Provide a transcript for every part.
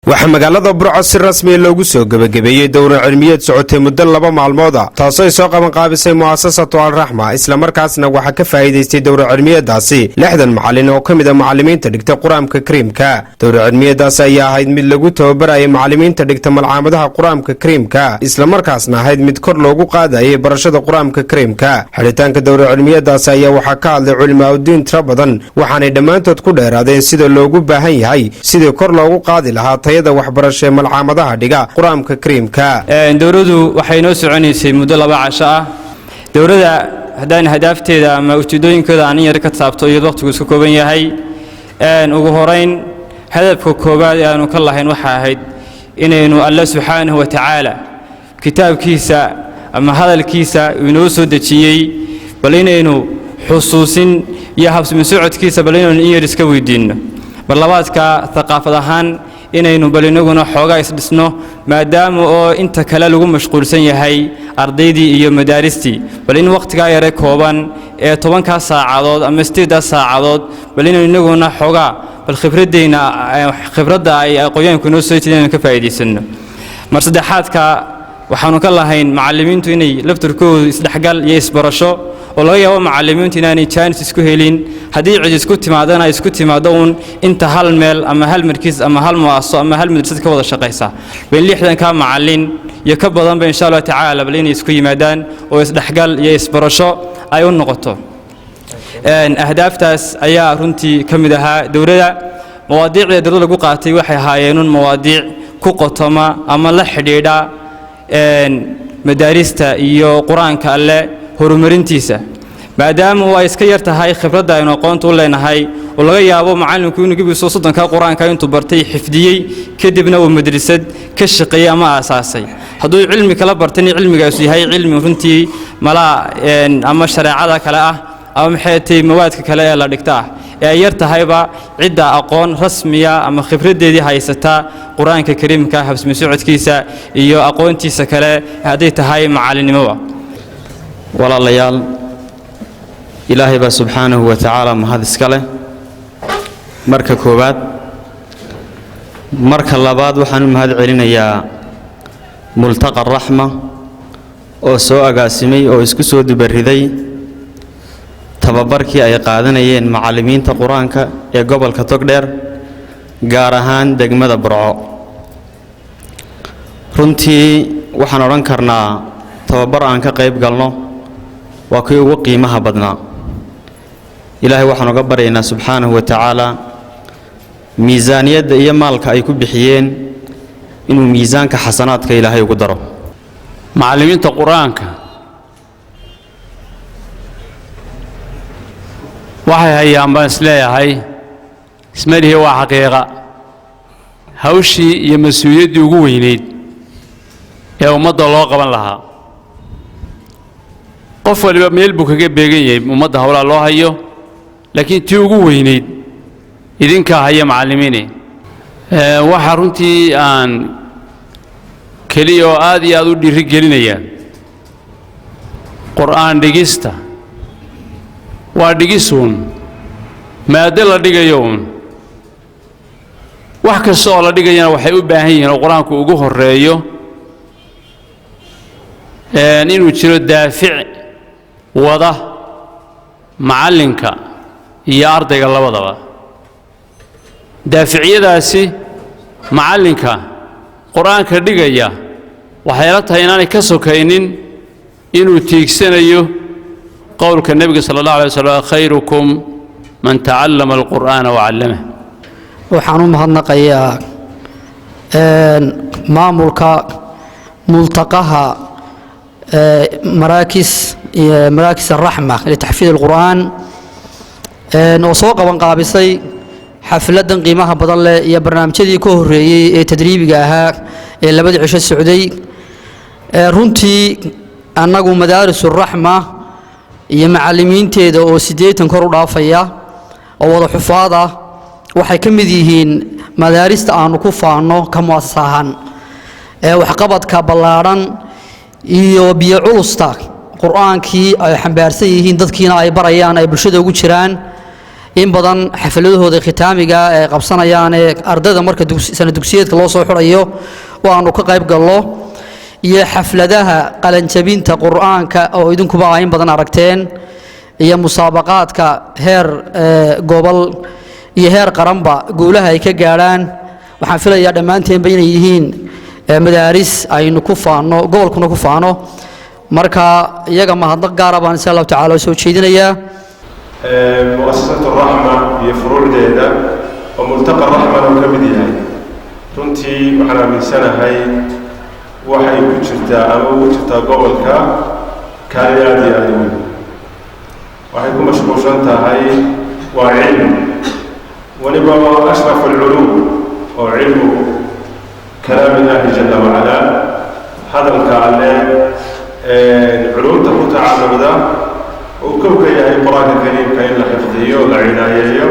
Waxaa magaalada Burco si rasmiya loogu soo gebagabeeyey dowra cilmiyeed socotay muddo 2 maalmood a, taasoo ay soo qabanqaabisay mu'asasatu Alraxma. Islamarkaasna waxaa ka faa'iidaystay dowra cilmiyeeddaasi 60 macallin oo ka mid a macallimiinta dhigta Qur-aanka Kariimka. Dowra cilmiyeeddaasi ayaa ahayd mid lagu tababarayay macallimiinta dhigta malcaamadaha Qur-aanka Kariimka, islamarkaasna ahayd mid kor loogu qaadayay barashada Qur-aanka Kariimka. Xidhitaanka dowra cilmiyeeddaasi ayaa waxaa ka hadlay culimaaudiin tiro badan, waxaanay dhammaantood ku dheeraadeen sida loogu baahan yahay sidii kor loogu qaadi lahaa tayada waxbarasho ee malcaamadaha dhiga Qur-aanka Kariimka. Dowladdu waxay noo soconaysay muddo 2 casho ah. Dowladda haddaan ahdaafteeda ama ujeeddooyinkooda aan in yar ka taabto, iyadoo waqtigu iska kooban yahay, ugu horayn hadafka koowaad ee aanu ka lahayn waxaa ahayd inaynu Alle subxaanahu wa tacaala kitaabkiisa ama hadalkiisa uu inoo soo dejiyey bal inaynu xusuusin iyo habsami socodkiisa bal inaynu in yar iska weydiinno. Mar labaadka, thaqaafad ahaan inaynu bal inaguna xoogaa isdhisno, maadaama oo inta kale lagu mashquulsan yahay ardaydii iyo madaaristii, bal in wakhtigaa yare kooban ee 10-kaa saacadood ama 8-daa saacadood bal inaynu inaguna xoogaa bal khibraddeenna, khibradda ay aqoonyahanku inoo soo jeedeen, inaynu ka faa'iidaysanno. Mar saddexaadka, waxaanu ka lahayn macallimiintu inay laftarkoodu isdhexgal iyo isbarasho, oo laga yaabo macallimiintu inaanay jaanis isku helin. Haddii cid isku timaadana, ay isku timaado uun inta hal meel ama hal markiis ama hal mu'asaso ama hal madrasad ka wada shaqaysa. Bal 60-kaa macallin iyo ka badanba, insha Allah tacaala, bal inay isku yimaadaan oo isdhexgal iyo isbarasho ay u noqoto. Ahdaaftaas ayaa runtii ka mid ahaa dowladda. Mawaadiicda dowladda lagu qaatay waxay ahaayeenun mawaadiic ku qotoma ama la xidhiidha madaarista iyo Qur-aanka Alle horumarintiisa, maadaama oo ay iska yar tahay khibradda aynu aqoonta u leenahay, oo laga yaabo macallinku inuu gebigiisu 30-ka Qur-aanka intuu bartay xifdiyey, kadibna uu madrasad ka shaqeeyey ama aasaasay. Hadduu cilmi kala bartayna, cilmigaasu yahay cilmi runtii malaa ama shareecada kale ah ama maxay tahay mawaadka kale ee la dhigta ah, ee ay yar tahayba cidda aqoon rasmiya ama khibraddeedii haysata Qur-aanka Kariimka, habsami socodkiisa iyo aqoontiisa kale, hadday tahay macallinnimoba. Walaalayaal, Ilaahay baa subxaanahu wa tacaala mahad iska leh marka koowaad. Marka labaad, waxaan u mahad celinayaa Multaqa Raxma oo soo agaasimay oo isku soo dubariday tababarkii ay qaadanayeen macallimiinta Qur-aanka ee gobolka Togdheer, gaar ahaan degmada Burco. Runtii waxaan odhan karnaa tababar aan ka qayb galno waa kii ugu qiimaha badnaa. Ilaahay waxaan uga baryaynaa subxaanahu wa tacaala miisaaniyadda iyo maalka ay ku bixiyeen inuu miisaanka xasanaadka Ilaahay ugu daro. Macallimiinta Qur-aanka waxay hayaan baan isleeyahay, ismalihii waa xaqiiqa, hawshii iyo mas-uuliyaddii ugu weynayd ee ummadda loo qaban lahaa. Qof waliba meel buu kaga beegan yahay ummadda howlaa loo hayo, laakiin tii ugu weynayd idinkaa haya, macallimiine. Waxaa runtii aan keliya oo aad iyo aad u dhiiri gelinaya Qur'aan dhigista. Waa dhigisuun maaddo la dhigayo uun, wax kasta oo la dhigayana waxay u baahan yihiin, oo Qur-aanku ugu horreeyo, inuu jiro daafic wada macallinka iyo ardayga labadaba. Daaficyadaasi macallinka Qur-aanka dhigaya waxay la tahay inaanay ka sokaynin inuu tiigsanayo qowlka Nebiga sala Allah alay wasalam: "Khayrukum man tacallama alqur'aana wacallamah." Waxaan u mahadnaqayaa maamulka multaqaha maraakis maraakis Araxma litaxfiid alqur'aan oo soo qaban qaabisay xafladan qiimaha badan leh iyo barnaamijyadii ka horreeyey ee tadriibiga ahaa ee labadii cisho socday. Runtii annagu Madaaris Uraxma iyo macallimiinteeda oo 80 kor u dhaafaya oo wada xufaad ah waxay ka mid yihiin madaarista aanu ku faanno ka mu'asas ahaan ee waxqabadka ballaadhan iyo biyo culusta Qur-aankii ay xambaarsan yihiin, dadkiina ay barayaan, ay bulshada ugu jiraan. In badan xafladahooda khitaamiga ee qabsanayaan ee ardayda marka sana dugsiyeedka loo soo xidhayo oo aanu ka qayb gallo, iyo xafladaha qalanjabinta Qur'aanka oo idinkuba aa in badan aragteen, iyo musaabaqaadka heer gobol iyo heer qaranba guulaha ay ka gaadhaan. Waxaan filayaa dhammaanteenba inay yihiin madaaris aynu ku faanno, gobolkuna ku faano. Marka iyaga mahadnaq gaara baan insha Allahu tacala soo jeedinayaa. Muasasatu Raxma iyo furuucdeeda oo Multaqa Raxmana uu ka mid yahay, runtii waxaan aaminsanahay waxay ku jirtaa ama ugu jirtaa gobolka kaalin aada iyo aada u weyn. Waxay ku mashquulsan tahay waa cilmi, weliba waa ashraf alculuum oo cilmu kalaam Illaahi jala wacalaa, hadalka Alle culuumta ku tacalluqda uu kow ka yahay Qur-aanka Kariimka in la xifdiyo, la cinaayeeyo.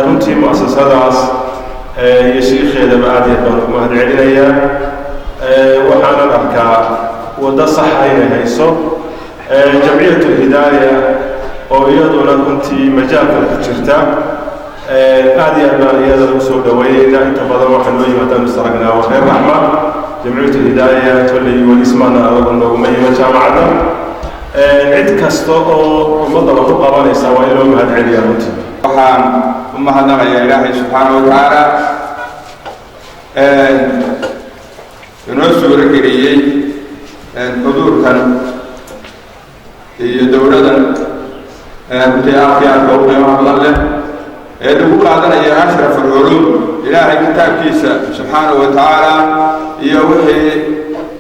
Runtii muasasadaas iyo shiikheedaba aad iyo baan ugu mahad celinayaa. Waxaanan arkaa waddo saxa inay hayso. Jamciyat Alhidaaya oo iyaduna runtii majaalkan ku jirta, aad iyo aad baan iyadana usoo dhaweynayna. Inta badan waxaa noo yimaadaan isaragnaa waa reer Raxma. Jamciyat Alhidaaya tolley welismaana adagu nooguma yima jaamacadda. Cid kasta oo ummadda wax u qabanaysa waa in loo mahad celiyaa runtii. Waxaan u mahadnaqayaa Ilaahay subxaana wa tacaala inoo suuro geliyey xuduurkan iyo dowladan runtii aadkii aadka u qiimaha badan leh ee lagu qaadanaya ashraf alculuum, Ilaahay kitaabkiisa subxaanahu wa tacaala iyo wixii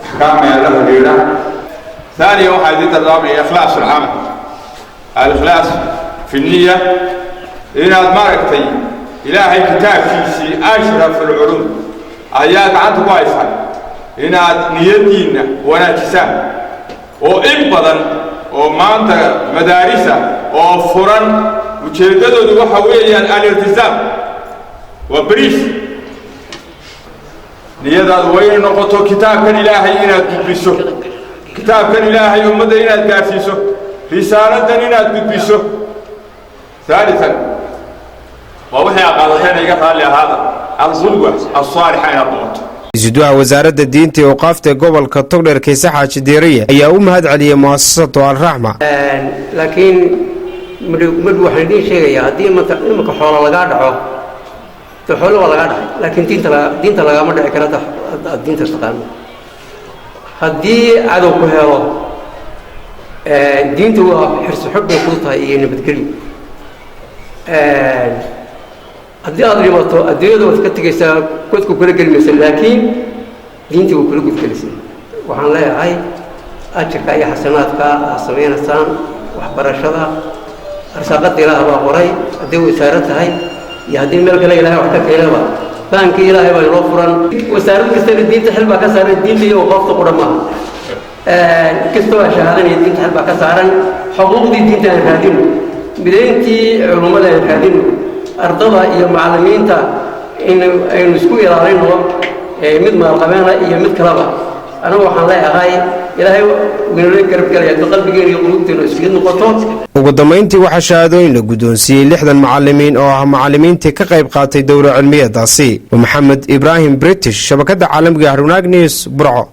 axkaamaya la xidhiidha. ثانيا waxaa idin dardaarmaya ikhlaas alcamal, alikhlaas fi niya, inaad maaragtay Ilaahay kitaabkiisii ashraf alculuum ayaa gacanta ku haysaan, inaad niyadiinna wanaajisaan. Oo in badan oo maanta madaarisa oo furan ujeeddadoodu waxa weeyaan aliltizaam waa bariis. Niyadaadu waa inay noqoto kitaabkan Ilaahay inaad gudbiso, kitaabkan Ilaahay ummadda inaad gaadhsiiso, risaaladan inaad gudbiso. ثالثا waa wixii aad qaadateen, iga raalli ahaada, alqudwa alsaalixa inaad noqoto. Isuduwaha wasaaradda diinta iyo awqaafta ee gobolka Togdheer, Kayse Xaaji Diiriye, ayaa u mahad celiyey muasasatu Alraxma. Laakiin midh waxaan idiin sheegayaa, haddii imika xoolo lagaa dhaco, de xoolo waa lagaa dhacay, laakiin diinta lagaama dhici kara aad diinta taqaano. Haddii cadow ku helo, diinta waa xirsi xog bay kuu tahay iyo nabadgelyo. Haddii aada dhimato, adduunyada waad ka tegaysaa, godku kula geli maysa, laakiin diintii waa kula gudgelisay. Waxaan leeyahay ajirka iyo xasanaadka aad samaynaysaan, waxbarashada, arsaaqada Ilaah baa qoray. Hadday wasaarad tahay iyo haddii meel kale Ilahay wax ka keenaba, baankii Ilaahay baa inoo furan. Wasaarad kastana diinta xil baa ka saaran. Diinta iyo awqaafta qura maaha, kastoo aa shahaadanaya diinta xil baa ka saaran. Xuquuqdii diinta aan raadino, midayntii culummada aan raadino, ardada iyo macallimiinta in aynu isku ilaalino, mid maalqabeena iyo mid kaleba. Anigu waxaan leeyahay Ilaahay winala garab galaya haddii qalbigeena iyo qulubteenu ismid noqoto. Ugu dambayntii waxaa shahaadooyin la guddoonsiiyey 60 macalimiin oo ah macalimiintii ka qayb qaatay dowra cilmiyadaasi. Maxamed Ibraahim British, shabakadda caalamiga Harunaag News, Burco.